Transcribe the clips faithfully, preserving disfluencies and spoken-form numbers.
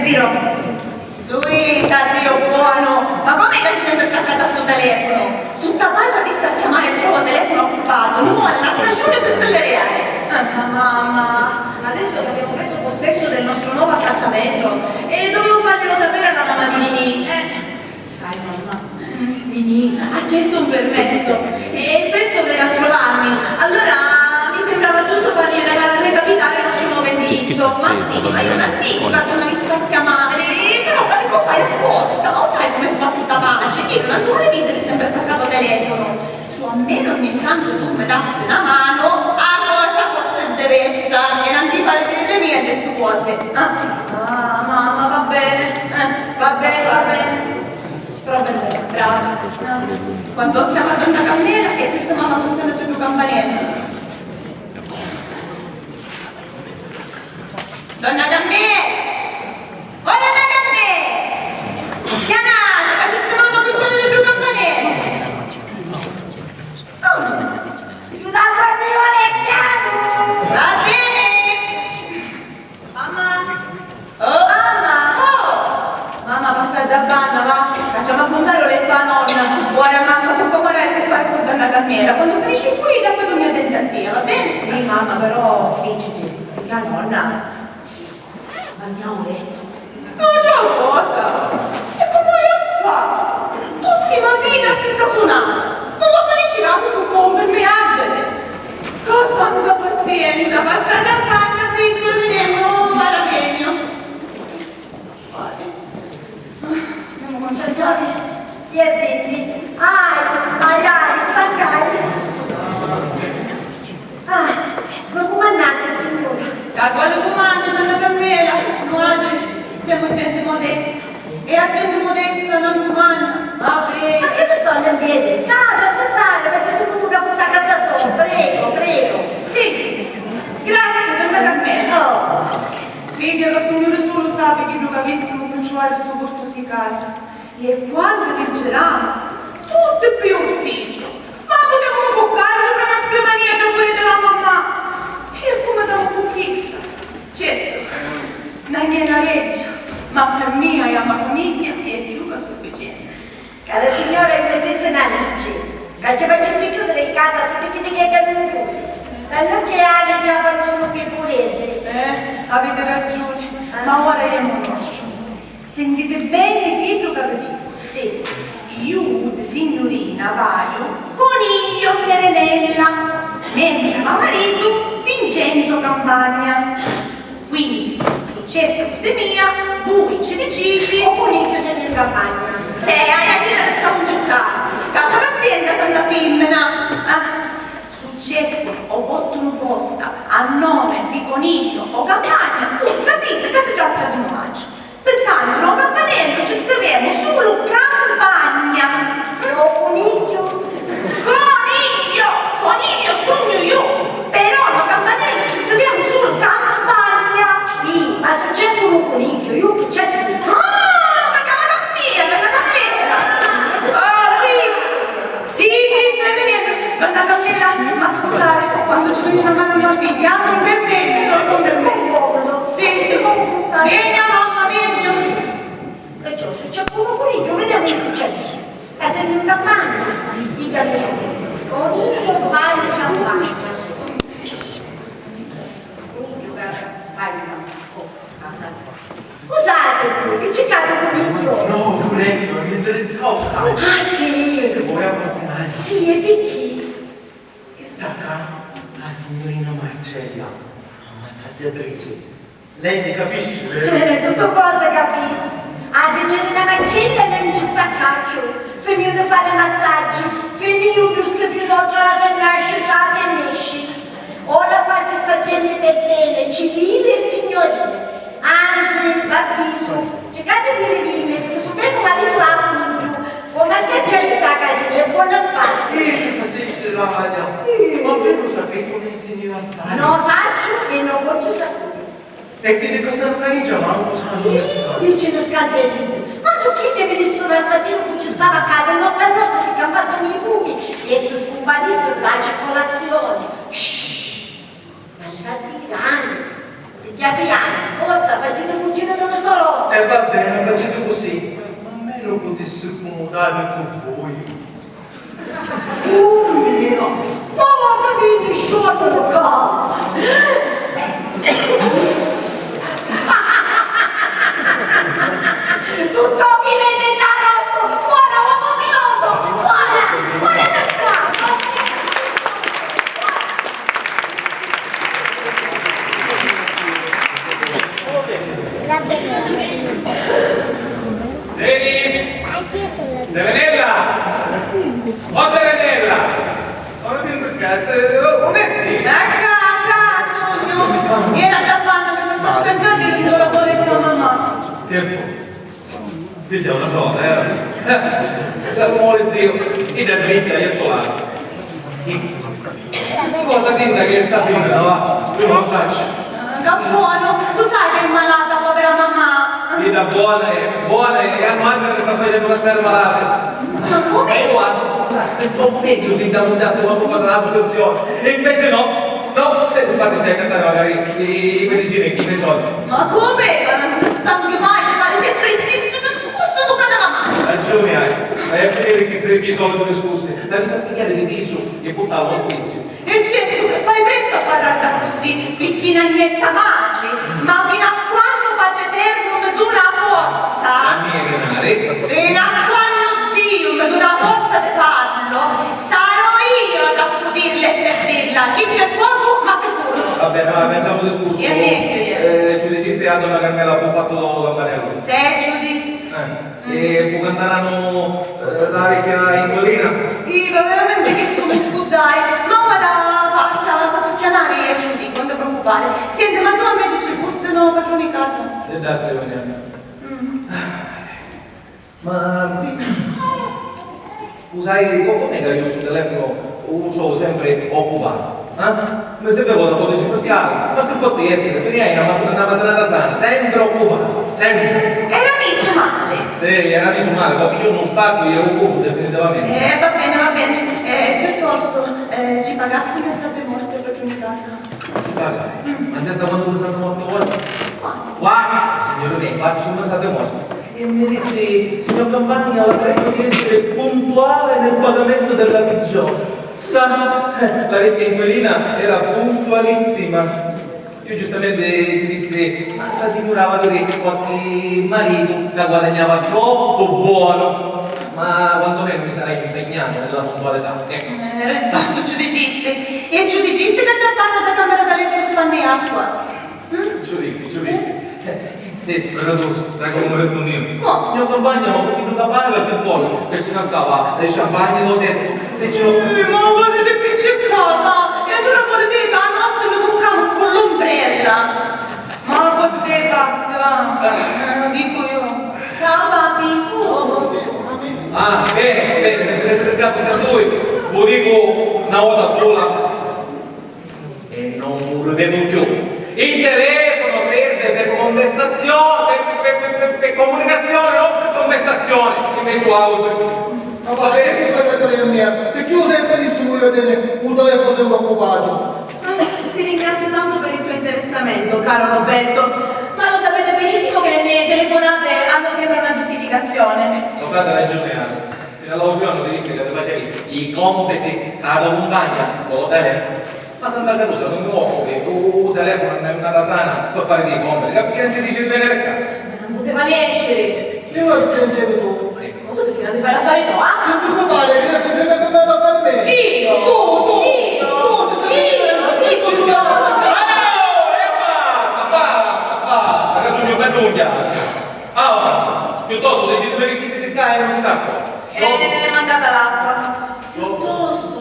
Viro. Luisa, Dio buono, ma comu è ca si sempri attaccata a stu telefono? Sutta pace avissi a chiamari e trovu u telefono occupatu, nu molla, sta sciuri e pistelleriari. Ah, mamma, adesso che abbiamo preso possesso del nostro nuovo appartamento e dovevo farglielo sapere alla mamma di Ninì, eh. Sai, mamma, Ninì ha chiesto un permesso e presto verrà a trovarmi. Allora mi sembrava giusto fargli recapitare il nostro nuovo indirizzo. Ma sì, ma io non dico che non avessi a chiamare, però la dico fai apposta, ma lo sai come è fatta pace? Io non vuole vivere sempre attaccato al telefono. Su, almeno ogni tanto tu mi dassi una mano, a cosa fosse diversa e non ti fare dire di mia certe cose. Anzi, ah, mamma, va bene, eh, va bene, va bene. Però brava, brava. Quando ho chiamato donna Carmela e sistemava tutto il giorno campanello. Donna Carmela! Oh, donna Carmela! Chiamate, che sistemava tutto il giorno campanello. Oh, no. Giuda guardione piano! Va bene! Mamma! Oh! Mamma! Oh! Mamma, passa già banna, va! Facciamo appuntare ho letto a nonna! Ora mamma, tu come hai a fare con donna Carmela? Quando finisci qui, dopo tu mi pensi a te, va bene? Sì, mamma, però spicciati, perché a nonna... Ma andiamo a letto. Ma già vota! E come hai a fare? Tutti i matini a stessa sunata! Ma quando finisci la tu con me a vedere? Cosa hanno pazienza, passate a banna, si risolveremo, non vale bene. Andiamo con cercare. E vedi? Ai, ai, ai, staccai. Ah, ma cumannassi, signora? Ca quale cumannu, donna Carmela? Nuatri semu genti modesta e a genti modesta non cumanna. Ma prego. Ma che ne sto nel piede? Casa, sentare, ma ci sono tu capusa a casa sua. Prego, prego. Sì, grazie, donna Carmela. Oh. Vedi, lo Signore solo sape chiddu ca avissimo pi truvari stu portu si casa. E quannu vinciramu, tutti pi ufficiu, ma putemu mbuccari supra na scrivania doppu di la mammà. E comu tamu cu chissa? Certu, non è una legge, ma per mia e a ma famiglia è più che sufficiente. Cara signora, io mi dissi una legge, ca ci facissi chiudere in casa tutti chiddi che erano chiusi, tanto che ani già fanno solo pi pulirli. Eh, avete ragione, ma ora io conosco. Sentite bene chiddu ca vi dicu. Sì. Iu, signurina, vaiu Coniglio Serenella, mentre ma maritu Vincenzo Campagna. Quindi, su certu di mia, vui ci diciti. O Coniglio sugnu in campagna. Se hai a dire resta un giucare. Casa attenta, santa femmina. Ah, su certu o postu nu posta a nome di Coniglio o Campagna, voi sapete che si tratta di un maggio. Pertanto, no campanello ci scrivemu sulu campagna. Lo cunigghiu? Coniglio! Coniglio sugnu iu! Però no campanello ci scrivemu sulu campagna. Sì, ma su certu nu cunigghiu, iu chi c'è di... Ah, ma cavata mia, cavata mia! Oh, qui! Sì, sì, stai venendo. Donna Carmela, ma scusate, quando ci veni una mano a mia figlia, con permesso, con permesso. Sì, sì. Vieni, mamma, vieni. Perciò, se c'è uno pulito, vediamo che c'è. E se non campagna, dica a me se. Così io vai in campagna. Quindi io vado in campagna. Scusate, che c'è stato un video? No, prego, mi interessava. Ah, sì? Sì, vuoi abbandonare? Sì, e perché? Chissà ca a signorina Marcella, a massaggiatrice, lei mi capisce, vero? Eh, tutto cosa capì. A signorina Marcella non ci sta ca più. Finito di fare massaggi, finito più schifisotto, la se nasce, la se nesce. Ora qua ci sta gente per bene, civile e signorile. Anzi, v'avvisu, circate di rivinni, perché su me maritu la vuliu, come se già sta carina e buona spazio. Sì, sì, sì, la vaglia. Ma voi non sapete come si ne va a stare? No sacciu e no vogghiu sapere. E ti dico, Santa Ligia, ma non so. Dici, non scanzeri. Ma su chi che mi nessuno ha saputo che ci stava a casa, notte a notte si campassero i buchi e si scomparissero dalla circolazione. Shh! Non sapete, anzi, pigliate anni, forza, facete cucina da un solo. E va bene, faciti così. Ma almenu putissi cumudari cu vui. Ummino, ma vata di nisciuno ca! Tutto pieno di taroso! Fora, uomo piloso! Fora! Fora da qua! Seni? Serenella! Oh, Serenella! Ma non ti incazzi, oh, un'essi? Ecco, ecco, sogno. Era da quando mi sto scanciando il dolore di tua mamma. Tempo. Sì, c'è una sola, eh? Eh, salvo Dio, chi da svincia io sto là. Cosa tinta che sta figlia, va? Io non lo saccio. Ah, che buono, tu sai che è malata, povera mamma. Vita buona è, buona è, e hanno anche che sta facendo passare malata. Ma come? E io aspetto meglio finta non dà secondo cosa la soluzione. E invece no, no, se tu parli c'è che magari i, i medicinali, chi ne so. Ma come? Ma non ti stanchi mai di fare sempre il stesso discorso sopra della mamma? Ragione hai, vai a finire che sei i soliti discorsi, la mi sa pigliare di viso e portare all'ospizio. E certo, fai presto a parrari d'accussì, picchì na gnetta matri, ma fino a quannu Pace Eternum dura forza, fino a quannu Diu mi duna forza di farlo, sarò io ad accudirla e servirla, di secondo ma sicuro. Va bene, va, cambiamo discorso. E niente, niente. Eh, ci dicisti a donna Carmela, ho fatto dopo campanello. Se ci dis. Eh. E poi cantaranno, eh, la vecchia inquilina? Sì, ma veramente chistu mi scurdai. Ma ora parta, fazzu chiamari e ci dico, non ti preoccupare. Senti, ma tu a me dici, fustinu patruni casa? E dai, Stefania. Mm. Ma, u sai, co-, com'è ca io stu telefono u trovu sempre occupatu? Eh? Mi si vota codici fiscali, ma chi poti essiri? Finiai na mat-, na matinata sana, sempri occupatu, sempri. Era misu mali. Sì, era misu mali, ma pi io non staccu, io occupu definitivamente. Eh, va bene, va bene. Eh, piuttosto, eh, ci pagasti mezza di morte per giù in casa? Pagai. Mm. Ma senta quantu mi santa morti quasi? Quantu? Quasi, signori miei, quasi mi santa morti. E mi dissi, signor Campagna, la prego di essere puntuale nel pagamento della pigione. Sa, la vecchia inquilina era puntualissima. Io giustamente ci dissi, ma sta signora va a avere qualche marito che guadagnava troppo buono, ma quantomeno mi sarei impegnato nella puntualità. Ecco. Eh, tu ci dicisti, e ci dicisti che ti ha fatto da camera da letto spanne acqua. Ci dissi, ci dissi. Sì, però tu sai come mi rispunniu? Come? Mio compagno, ma chi non la paga che vuole? Che ci cascava il champagne, l'ho detto, e ci ho... Eh, ma vuole di piccicata! E allora vuole dire che a notte lo cuccamo con l'ombrella! Ma cosa stai pazza? Eh, lo dico io. Ciao, papi! Ah, bene, bene, mentre stai a voi, vi dico una volta sola. E non lo vedo più. Il telefono serve per conversazione, per, per- per- per comunicazione, non per conversazione. Invece ho audio. Ma va bene, fai vedere a me, perché io sempre benissimo che tiene un telefono sempre occupato. Ah, ti ringrazio tanto per il tuo interessamento, caro Roberto, ma lo sapete benissimo che le mie telefonate hanno sempre una giustificazione. Lo frate ragione, Anna. Fino all'audio non ti visti che ti facevi i compiti a tua compagna con lo telefono. Ma Santa Carusa, non mi occupi, tu telefono non è una tasana per fare dei compiti, perché non si dice bene le carte. Ma non poteva nescere. Io non ti dicevi tu. Ecco, tu perché non ti fai l'affare tua? Se tu puoi fare, che adesso c'è sempre da fare me. Io? Tu, tu, Io? tu, se sei Io? Ti tu, tu, tu, tu. Oh, e basta, basta, basta, che sogno per giungere. Ah, piuttosto decidete che chi siete qua e non si nasconde. Eh, è mancata l'acqua. Piuttosto.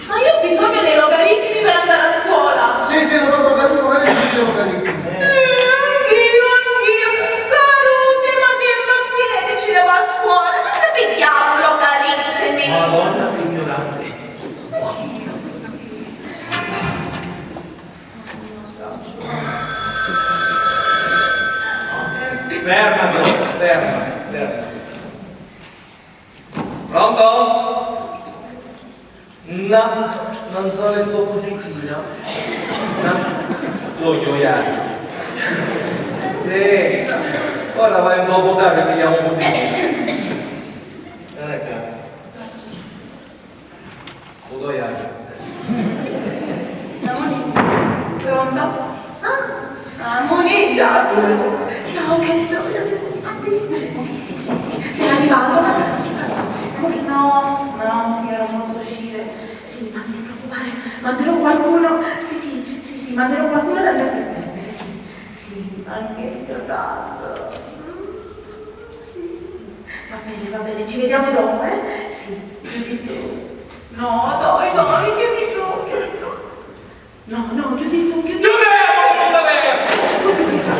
Ma io ho bisogno dei logaritmi per andare a scuola. Sì, sì, non ho capito, ma io ho bisogno dei logaritmi. Eh, anch'io, anch'io. Carusi, ma che mattina che ci devo a scuola? Dove pigliamo logaritmi? Madonna, che ignorante. Ferma, ferma, ferma. Pronto? No, non sono il tuo pullicino. No, voglio odiare. Sì. Ora vai un poco tardi, ti chiamo un po' di... Non è che... Lo do io. Pronto? Ah, ah, Moni, ciao. Ciao, che gioia, siamo stati. Sì, sì, sì, sì. Sei arrivato? Sì, sì, sì. No, no, io non posso uscire. Sì, ma non ti preoccupare, manderò qualcuno. Sì, sì, sì, sì, manderò qualcuno ad andarti a prendere, sì. Sì, anche io tanto. Mm, sì. Va bene, va bene, ci vediamo dopo, eh? Sì, chiudi tu. No, dai, dai, chiudi tu, chiudi tu. No, no, chiudi tu, chiudi tu. Chiudiamo, chiudiamo.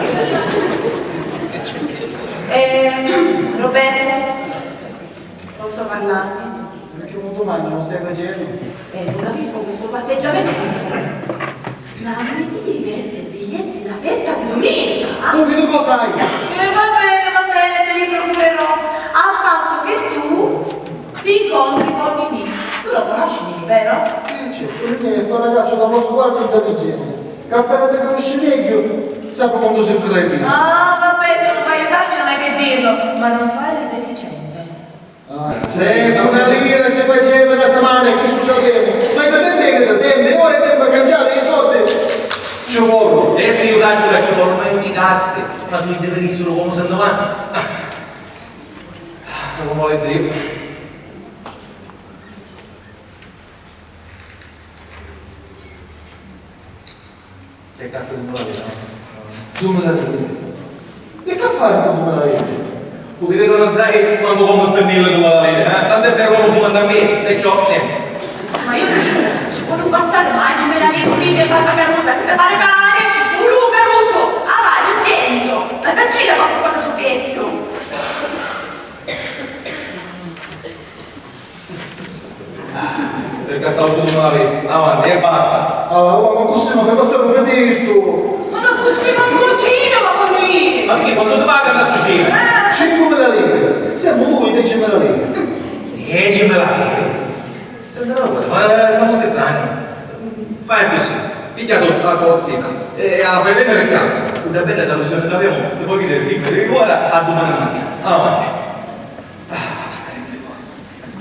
Ehm, Roberto, posso parlarti? Perché un domani non stai facendo? Eh, non capisco questo tuo atteggiamento. Ma volete dire che biglietti da festa di domenica? Come tu lo sai? E va bene, va bene, te li procurerò. A patto che tu ti incontri con Mimì. Tu lo conosci Mimì, vero? Eh, certo, Mimì è quel ragazzo dallo sguardo intelligente, che appena ti conosce meglio, sa quando si crede. Ah, vabbè, se non vuoi aiutarmi non hai che dirlo. Ma non fare il deficiente. Ah, se una lira ci faceva la settimana e chi su sapeva, ma da tempo era da tempo, e ora è tempo a cangiare i soldi. Ci vuole. Eh sì, io saccio che ci vuole, ma io mi cassi, ma su i devenissero come se domani. Ah, non vuole Dio. C'è casca di mula vera, no? Dumila lire? E che fai con dumila lire? Vuol dire che non sai quanto come spendere dumila lire, eh? Tanto è vero che non domanda a me, e ciò, eh. Ma io dico, ci vuole un bastardo, ma dumila lire, quindi che fa carusa, se te pare che esci solo caruso, ah vai, Vincenzo, ma taccita qualcosa su vecchio. Perché stavo giù male, avanti e basta. Ah, ma così non fai passare un petto. Ma non possiamo cucina, ma con lui. Ma perché quando si paga la cucina? Eh. Cinquemila lire. Siamo due, decimila lire. Decimila lire? Senti una cosa, ma stiamo scherzando? Fai così, piglia la tua zita e la fai venire qua. Una bella televisione che abbiamo, ti puoi vedere film di ora a domani mattina. Avanti.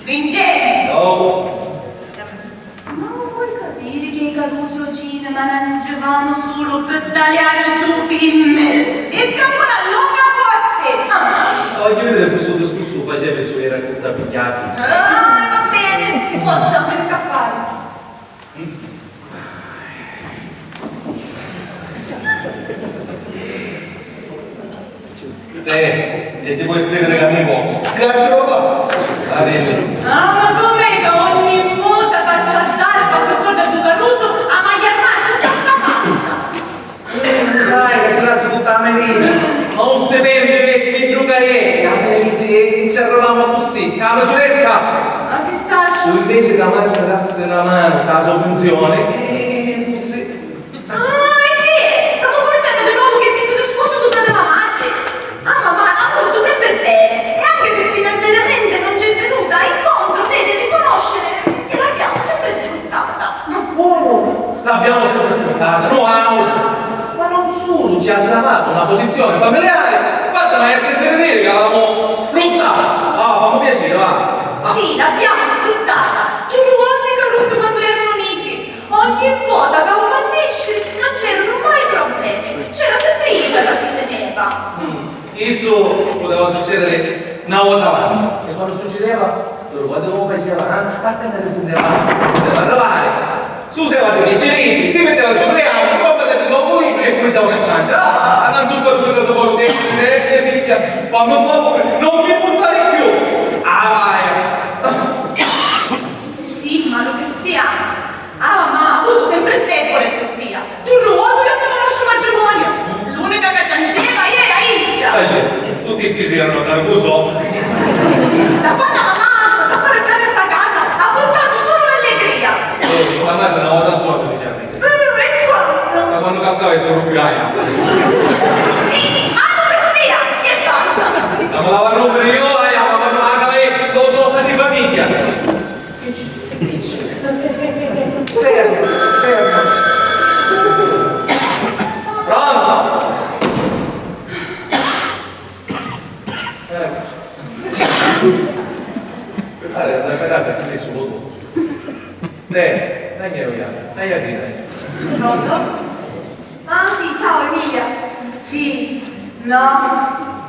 Vincenzo! Oh. Ma non vuoi capire che i Caruso al cinema non ci vanno solo per tagliare su film? E campo la loca forte! Ah. Voglio vedere se sto discorso faceva su era tutta pigliati. Ah, va bene, forza, per caffare. Te, e ti puoi scrivere che amico? Grazie, papà. Va bene. Ah, ma com'è che ogni volta che c'è da dare qualche soldo a Bucaruso, a magliar male tutta sta pasta? Mm, sai che ci lascio tutta la mia vita. Ma un stipendio che, che druga è? La felice, e ci arriviamo così, che la misura è scarpa. Ma che saccio? Tu invece che la maestra dà la mano, la sua pensione, e fosse Ah, e che? Stiamo cominciando di nuovo che esiste discorso sopra della madre? Ah, mamma, ha voluto sempre bene, e anche se finanziariamente non c'entra nulla, in controtenere riconoscere che l'abbiamo sempre sfruttata. Ma come? L'abbiamo sempre sfruttata? No, amo. Ma non solo ci ha trovato una posizione familiare, fatta ma essere dire che l'avevamo sfruttata. Ah, fammi piacere, va. Ah. Sì, l'abbiamo sfruttata. Tu ruoli che non si quando erano uniti. Ogni vota ca u mannisci non c'eranu mai problemi, c'era sempri idda ca si teneva. Issu puteva succediri na vota l'annu, e quannu succideva, ddu quantu u faceva, eh? Appena si sinteva, si sinteva arrivari, si useva ddi picciriddi, si mitteva su tri anni, poi batteva un libru e cuminciava a cianciari. Ah, nanzu quannu si trasformò, se ebbe figghia, quannu un pocu, non mi purtari cchiù! Ah, vai! Sì, ma lu cristianu. Ah, ma ha avuto sempre debole per tia. Tu ruotu io conosco matrimonio. L'unica che piangeva era idda. Eh, certo, tutti i spisi erano a carico suo. Da quando mamma ha fatto passare bene sta casa, ha portato solo l'allegria. Eh, la madre una volta sola, diciamo. Eh, e quando? Da quando cascava il suo rubiaio. Sì, ma non vestita, chi è stata? La voleva rompere io, eh, la voleva rompere, eh, con cosa di famiglia. Fermo, fermo. Pronto? Sì, no,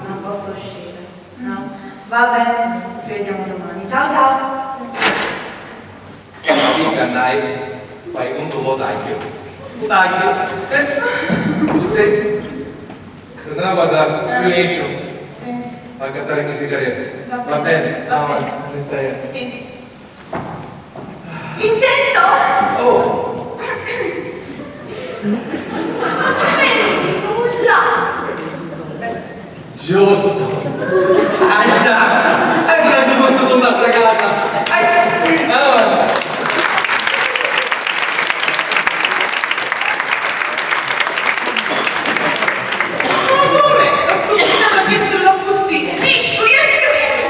non posso uscire. No. Va bene, ci vediamo domani. Ciao, ciao. Sì, Cannai, fai contu mo tagghiu. Tagghiu? Eh? Sì. Senti una cosa, io esco. Sì. Vado a accattare i miei sigaretti. Va bene. Va bene, va bene. Sì. Vincenzo! Oh! Nulla! Giusto! Ah, già! E se non ti posso tornare a sta casa! Ai! Allora! Ma come? Ma sto pensando che se lo possibile! Liscio, io scrivo!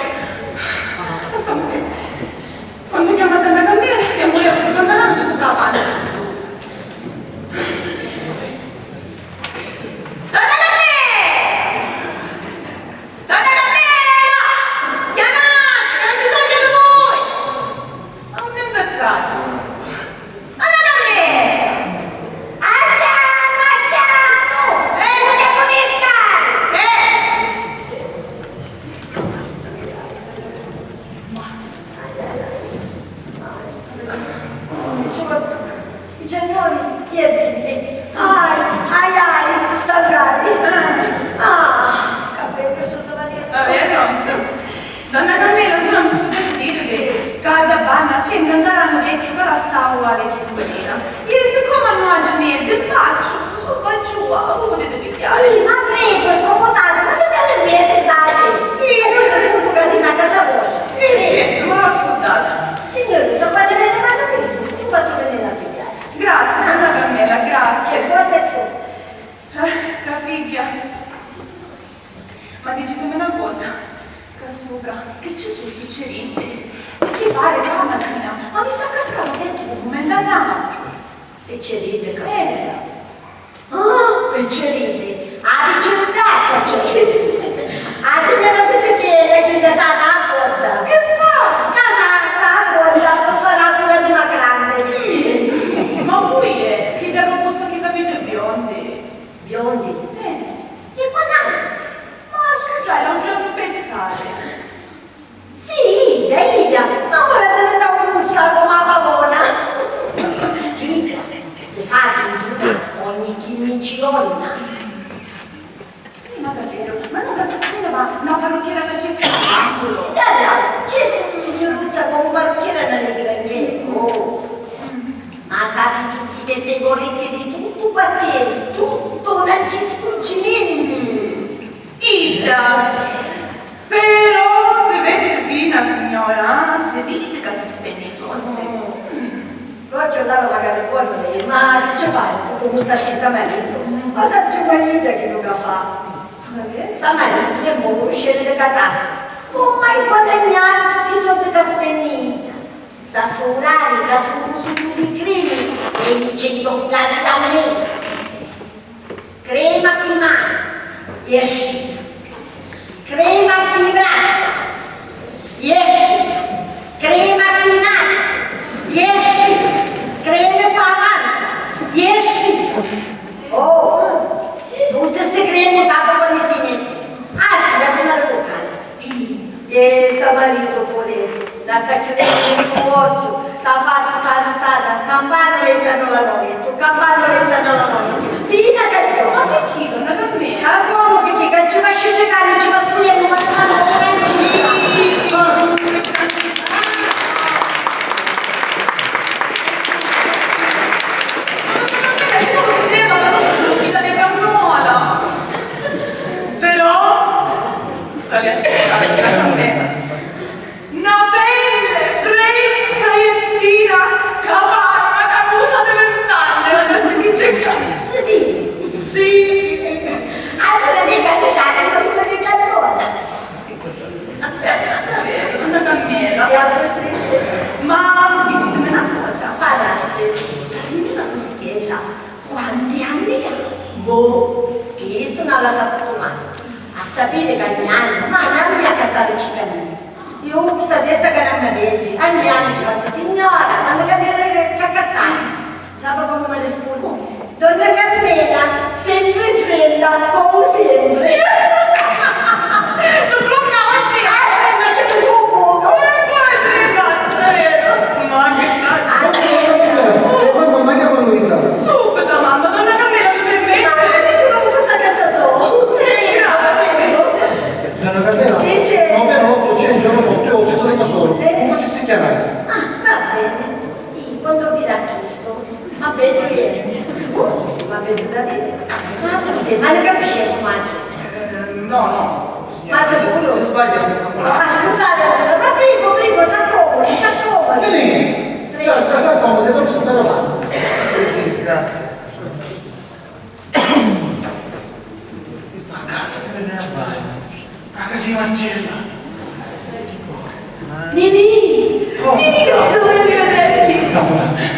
Lasciamo che Quannu chiamati a na candela e ammuliati lu pantaloni di supra la pancia. Donna Carmela! Donna Carmela! Chiamati, c'è bisogno di voi! Ma non mi impeccate! Donna Carmela! Acchianu, acchianu! Eh, non ti pulisca! Eh! I ginori, i bimbi, ai, ai, ai, stancati. Ah, che bellu stu domani. Va bene. Donna Carmela, allura mi scusate di dirvi ca a cabbanna c'è un gran caranu vecchiu ca lassau a vecchia cumpagna. E siccome non aggio niente, faccio, su faccio, a voi potete pigliare. Sì, ma prego, è comodato, ma se per me state. Sì, io ho saputo che sei a casa vostra. Eh, certo, ma l'ho ascoltato. Signore, se fate bene, ma non mi dico, ti faccio venire a pigliare. Grazie, donna Carmela, grazie. E cosa più? Eh, la figlia. Ma dicitemi una cosa, ca supra chi ci su picciriddi? Chi pari ca la matina, ma mi sta cascando dentro un mendannacciu. Picciriddi ca supra? Ah, picciriddi, a picciruddazza c'è! A signora Fisichella chi casata a corda! Che fa? Casata a corda per fare la cura dimacrante, dice. Ma voi è chi da robusta chi capite biondi? Biondi? Eh. E quant'anni sta? Ma scusa, l'augiornu pescare. Sì, idda, idda, ma ora diventau russa comu a pavona. Idda si fa tintura ogni quindici giorni. Sì, ma davvero? Ma non capisco, ma una parrucchiera da circa l'angolo. Dai, dai, certo, signor Ruzza, comu parrucchiera non è granché. Oh. Ma sapi tutti i pettegolezzi di tutto quartiere, tutto, non ci sfugge niente. Idda! Però si vesti fina, signora, si vidi ca si spenni i soldi. Mm. L'occhiu andava magari buono, ma chi ci pari, tu comu sta si sa maritu? Ma sa giuvanidda chi lu ca fa? Sa maritu è mo scene di catasta. Non mai guadagnare tutti i soldi che spenni. Sa furari ca su usu di cremi, spenni centomila lira al mese. Crema pi mani, iesci. Crema pi vrazza, iesci. Crema pi nati, iesci. Crema pa panza, iesci. Oh, tutti sti cremi sapi quannu si metti? Ah, sì, la prima di cuccarisi. E sa maritu pure, la sta chiudendo il cuortu, sa fa tutta la nottata, campano letta non la noletto, campano letta non la noletto, fino a che piove. Ma perché, donna Carmela? Ah, buono, perché che ci va a scegliere, ci va a scogliere, ma non ci va. Però, na pelle fresca e fina, ca pari na carusa di vint'anni, adesso chi c'è ca? Sì, sì, sì, sì, sì. Allora lei capisce anche una sola di carusa. Una candela. E a proposito? Ma dicitemi una cosa. Parassi. Sta signora Fisichella quanti anni ha? Boh, chistu non l'ha saputo mai. A sapere che ogni anno, ma non mi accattare cittadini. Io sta testa che non mi regge, ogni anno ci faccio, signora, quando che ci accattare? Sape comu mi risponde? Donna Carmela, sempre in treno, Comu sempri. Si bloccava a girare. Ah, sì, ma c'è tu. Oh, e poi si fa, è vero. Ma che... Mamma, mangiamo Luisa. Subito, mamma, donna Carmela, tu per me. Ma ci sono un po' a casa sua. Sì, grazie. Donna Carmela, dice, no, però, c'è il giorno con te, oggi torna solo. Eh. Come ci si chiama? Ah, va bene. Io, quando vi l'acquisto. Ma beddu ieri. Uh, ma beddu davveru. Ma scusi, ma li capisci i cumaggi? Eh, no, no, signora. Ma sicuro? Si sbaglia un comando. Ma scusate, allora, ma prego, prego, s'accomodi, s'accomodi. Nini! Prego. Sa, sa, s'accomodi, non ci sta davanti. Sì, sì, grazie. A casa di Marcella. Nini! Oh, Nini, che ciao. Bello vederti!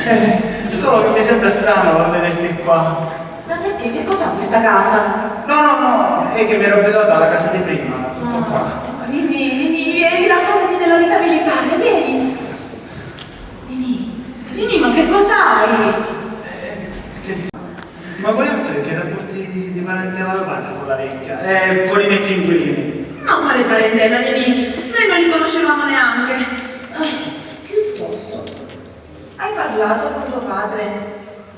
Eh, solo che mi sembra strano vederti qua. Ma perché? Che cos'ha questa casa? No, no, no, è che mi ero abituato alla casa di prima, tutto qua. Nini, Nini, vieni, raccontami della vita militare, vieni. Nini, Nini, ma che cos'hai? Eh, che Ma voi altri che rapporti di parentela avevate con la vecchia? Eh, con i vecchi inquilini? Ma quale parentela, Nini? Noi non li conoscevamo neanche. Eh, piuttosto, hai parlato con tuo padre?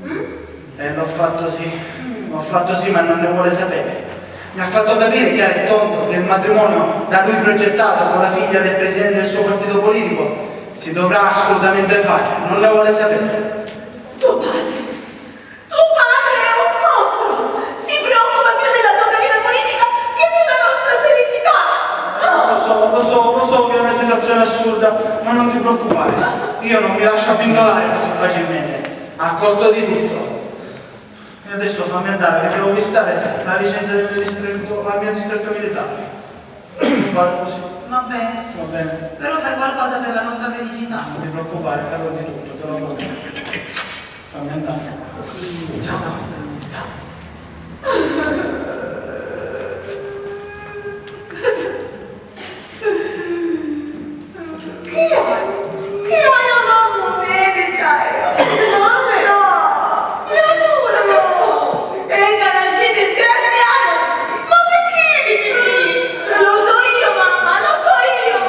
Mm? Eh, l'ho fatto sì. Mm. L'ho fatto sì, ma non ne vuole sapere. Mi ha fatto capire chiaro e tondo che il matrimonio da lui progettato con la figlia del presidente del suo partito politico si dovrà assolutamente fare. Non ne vuole sapere. Tuo padre? Tuo padre è un mostro! Si preoccupa più della sua carriera politica che della nostra felicità! Lo so, lo so, lo so che è una situazione assurda, ma non ti preoccupare. Io non mi lascio abbindolare così facilmente, a costo di tutto. E adesso fammi andare, che devo visitare la licenza del mio distretto, al mio distretto militare. Va bene. Va bene. Però fai qualcosa per la nostra felicità. Non ti preoccupare, farò di tutto, te lo prometto. Fammi andare. Ciao. Ciao. Chi hai? Chi hai a mamma? Te dici, hai? No, e allora che fa? E nasci disgraziato! Ma perché dici questo? Lo so io, mamma, lo so io!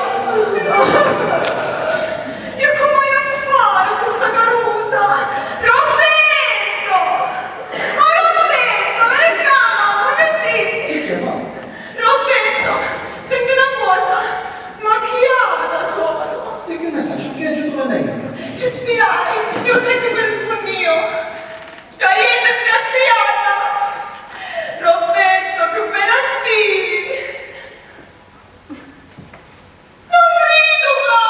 Io come voglio fare questa carusa? Roberto! Ma Roberto, ven ccà, mamma, che si? Che c'è, mamma? Roberto, senti una cosa, ma chi havi da suoru? E che ne saccio, chi è giusto da lei? Ci spiai, io sai che mi rispunnìu. Ca è disgraziata! Roberto, che pena a ti! Non ridu, ma...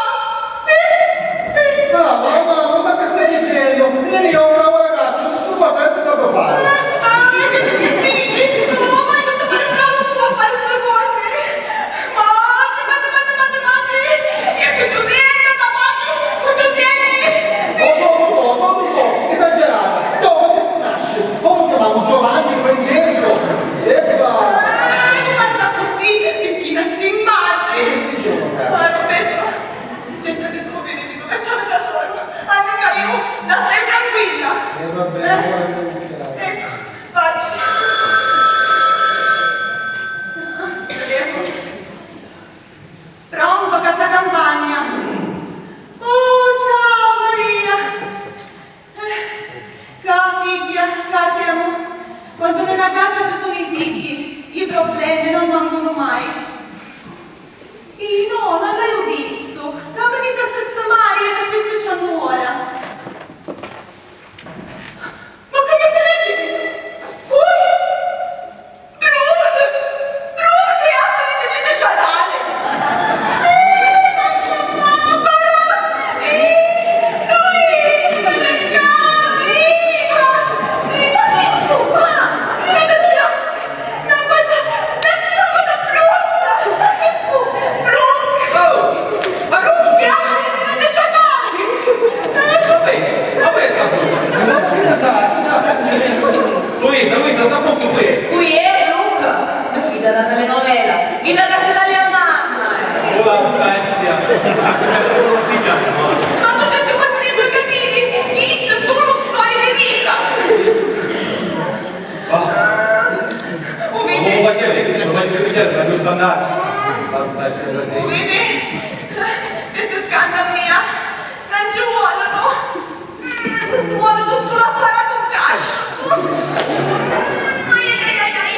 Mamma, mamma, ma che stai dicendo? Nini è un bravo ragazzo, nessuno cosa che ti saprà fare. Ah, che, che dici? No, ma io non ti parlo a fare ste cose. Ma, ma, ma, ma, ma, io che Giuseppe, ma, ma, che Giuseppe. Oh, solo un po', solo un po', esagerata. Dove che si nasce? Come chiamavo? Giovanni, Francesco? Eppa! Ah, mi parla così, perché non si immagina. Che dice, ma Roberto, cerca di scoprirmi dove c'è la sua. Anche Caleo, la stai tranquilla. E va bene, ora che... Ecco, facci. Pronto, casa campagna. Oh, ciao Maria. Eh, ca figghia, ca semu. Quando non è a casa ci sono i figli, i problemi non mancano mai. Ih, no, non l'haiu vistu. Ca mi misi a sistimari e mi stai spicciannu ora. Ma che mi stai dicennu? Ui! Brut! Brut! E anche mi tenete sciatale! Ih, santa Barbara! Ih, Luisa, Luisa! Luisa, che stu qua? Che mi disgrazi! Na cosa, na cosa brutta! Che fu? Brutta! Oh! Ma brutta! Grande, grande sciatale! Vabbè, vabbè, sta brutta! Luisa, Luisa, sta brutta qui! Qui è Luca! Qui da una telenovela! Chi la casa italiana! Ora, bestia! Ma non ti fai due capire! Chi sono storie di vita! Ah. Vidi? Ci si scanda mia! Non ci vuole, no? Si suona tutto l'apparato cascio! Ai, ai, ai, ai, ai!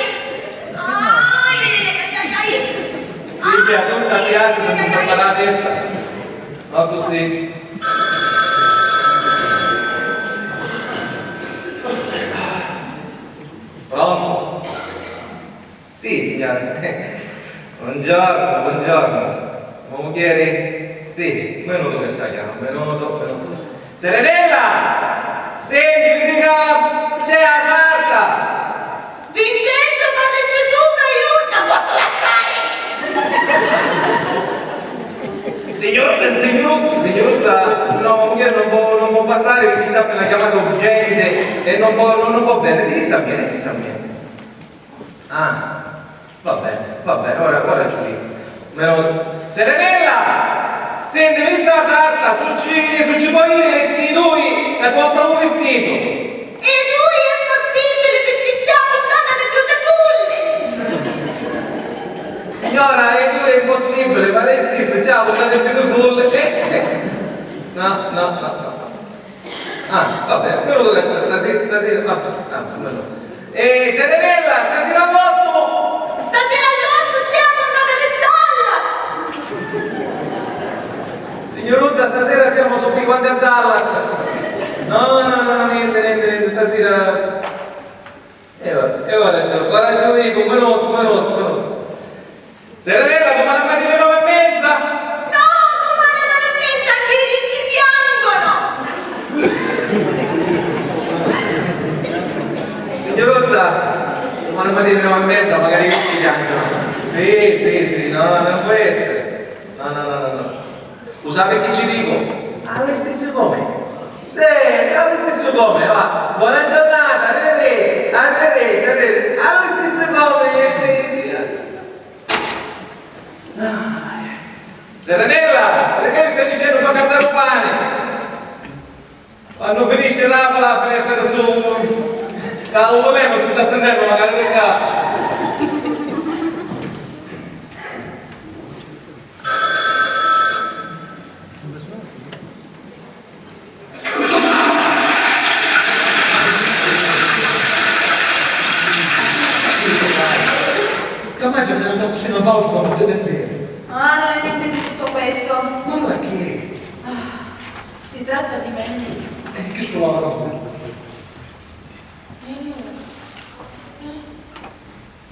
Ai, ai, ai, ai, ai! Sì, sì, non sta piano, non sta parlando adesso. Ma così. Pronto? Sì, signore. Buongiorno, buongiorno. Mo mugghieri? Sì, un minuto che ci chiamo, un minuto, un minuto. Serenella! Senti, vidi ca c'è la sarta! Vincenzo, parri Gesù, t'aiuta, non posso lasciare! Signor, eh, signor, signoruzza, no, mugghieri non può, non può passare perché c'è una chiamata urgente e non può, non, non può venire. Disi a me, disi a me. Ah, va bene, va bene, ora, ora ci dico. Meno... Serenella! Senti, mi sta sarta, su ci, su ci puoi venire vestiti dui, che ti ho proprio vestito. E dui è impossibile perché c'è la puntata di Beautiful! Signora, e dui è impossibile, ma lei stessa c'è la puntata di Beautiful. Eh, eh. No, no, no, no. Ah, vabbè, però stasera, stasera, vabbè, ah, no, no. E Serenella, stasera all'otto! Stasera all'otto c'è la puntata di Dallas! Signoruzza, stasera siamo tutti quanti a Dallas! No, no, no, niente, niente, niente, stasera... E ora, e ora ce lo, ora ce lo dico, un minuto, un minuto, un minuto. Serenella, domani mattina alle nove e mezza? No, domani alle nove e mezza, che i ricchi piangono! Signoruzza, domani mattina alle nove e mezza, magari i ricchi piangono. Sì, sì, sì, no, non può essere. No, no, no, no, no. Scusate chi ci dico? Alle stesse come? Sì, sì, alle stesse come, va. Buona giornata, arrivederci, arrivederci, arrivederci. Alle stesse come, sì, sì. Serenella, perché mi stai dicendo fa cantare un pane? Quando finisce la, la finestra su, ca un volemo si sta sentendo magari di qua. Capace che non si non fa un po' di pensiero. Ah, non è niente di tutto questo. Ma allora chi è? Ah, si tratta di Mandy. E chi suonava la musica? Eh,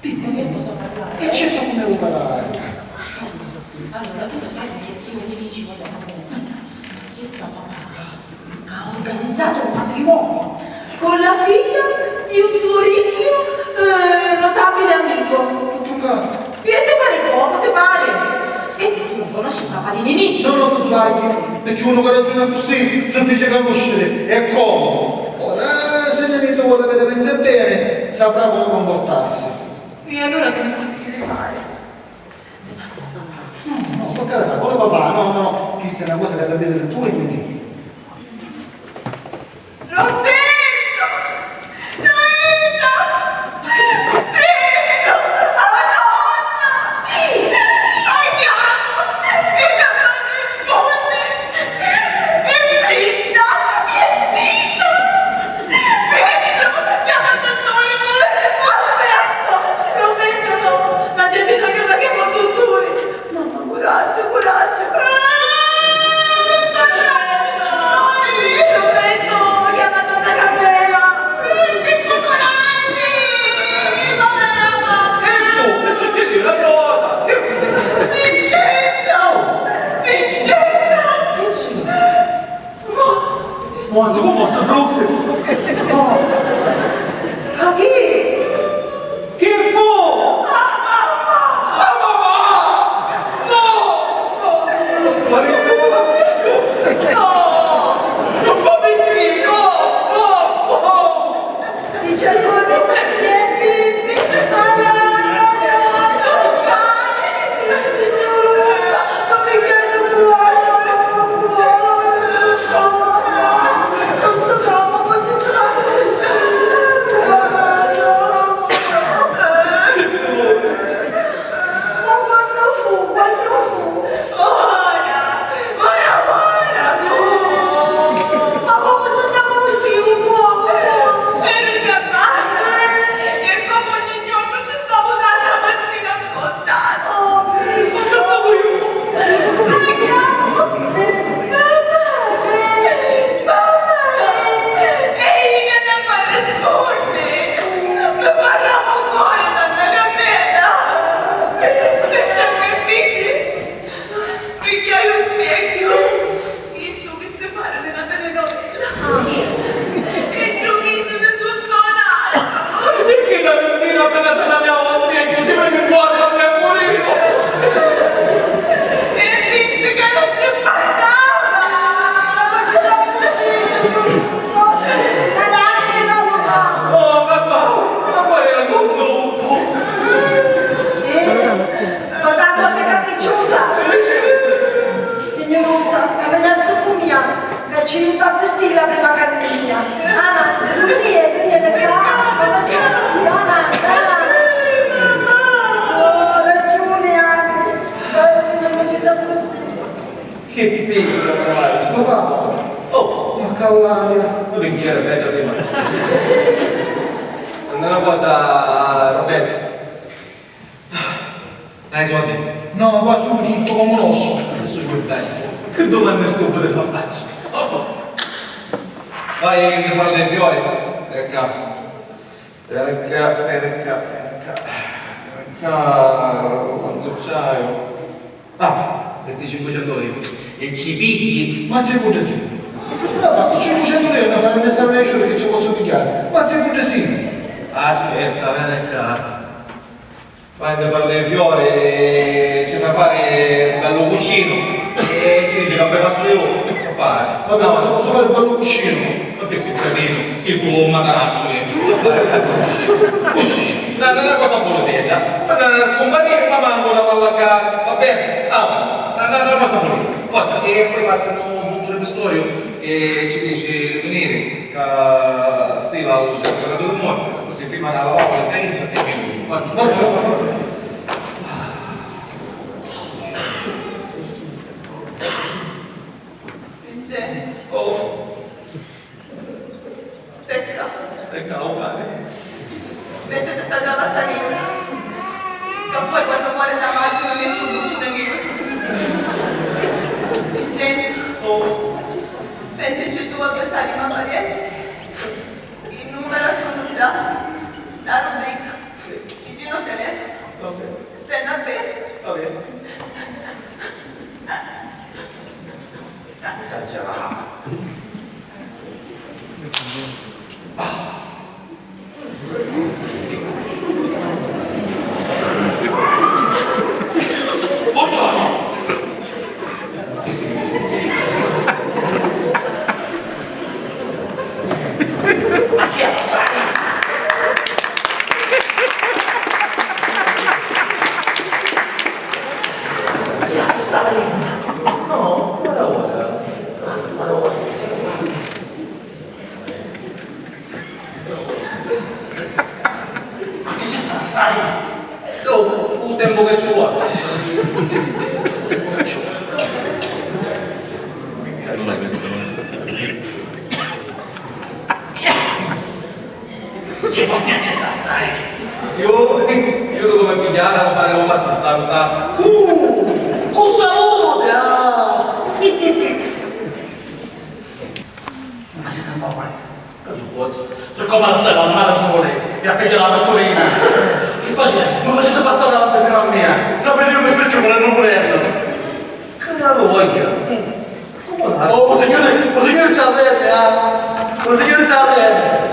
Dimmi, dimmi. E certo come vuoi parlare. Allora, tu lo sai che io mi dicevo da come c'è sta papà che ha organizzato un matrimonio con la figlia di un suo ricchio, eh, notabile amico. Tutto qua. E ti pare poco, ti pare? E tu non conosci il papà di Ninì? No, no, tu sbagli, perché uno che ragiona così si fece conoscere, è come? Ora, se Ninì ti vuole veramente bene, saprà come comportarsi. E allora che mi consigli di fare? No, no, per carità, vuole papà, no, no, no, questa è una cosa che devi vedere tu e Ninì. Roberto! Luisa! Presto! Oh, Madonna! Andiamo! E non risponde! È fritta! È tesa! Presto! Chiama il dottore! Roberto! Roberto, no! Non c'è bisogno che chiamo il dottore! Mamma, coraggio, coraggio! Ah, non parlare, no! Roberto, chiama donna Gabriella! Che fa coraggio! Povera mamma! Che succede? Una cosa? Che si, si, si, si. Vincenzo! Vincenzo! Che c'è? Morsi! Morsi, come morsi? Brutto! Oh! Ma chi? Chi fu? La mamma! La mamma! No! No! No! No! No! No! No! No! No! Dice: "Allora, niente, allora, no, no, no, no, signora, non mi chiede fuori, non so come, non so come, poi ci sarà." Allora, tu mi chiedi, aspetta prima. Una cosa, va bene. Dai, soldi. No, ma qua sono tutto come un osso. Adesso io dai. Che domande stupide ti faccio? Vai, che fare le fiori? Ecco. Perca, perca, perca, perca, quantu c'haiu? Ah, sti cincucentu liri. E ci pigli? Ma si pudessi. No, ma cincucentu liri non fanno pensare alle ciure che ci posso pigliare. Ma si pudessi. Aspetta, vedi qua. Vai a fare le fiori, ci fai fare un bellu cuscino e ci dici che vi faccio io, compare. Vabbè, ma ci posso fare un bellu cuscino? Ma che sei cretino? Io sto un matarazzo io. Cuscino. Una, una cosa buona bella. Fa scomparire, ma manco una palla a gare, va bene? Ah, una, una, una cosa buona. Forza, e poi passa un punto di pistorio e ci dice di venire, che stila la luce, che la dura morte, così prima la lavavo e ci attiene. Forza. Vincenzo. Oh. Stecca. Stecca, oh, pare. Mettiti sta cravatta nera. Che poi quando muore da maggio non è più pure nero. Vincenzo. Oh. Pensaci dui avversari ma parienti. I numera sunnu ddà, ddà rubrica. Sì. Pigghianu u telefono. Ok. Stennu a vesta. A vesta. Esagerata. Buongiorno. Ma chi ci sta assai? Dopu, u tempu che ci vuole. Chi possiamo ci sta assai? Io, io come pigliare, fare un passo, guarda. Uh, un saluto, ah! Non facete un po' male. Cosa pozzu? Siccome la stella al mare sole e a pigliare la vetturina, che facete? Non facete passare davanti prima a mia? Non vedete che mi specchio con il nuvolino? Che la voglia! Come la... Oh, signore, oh, signore, ci arrende, ah! Oh, signore, ci arrende!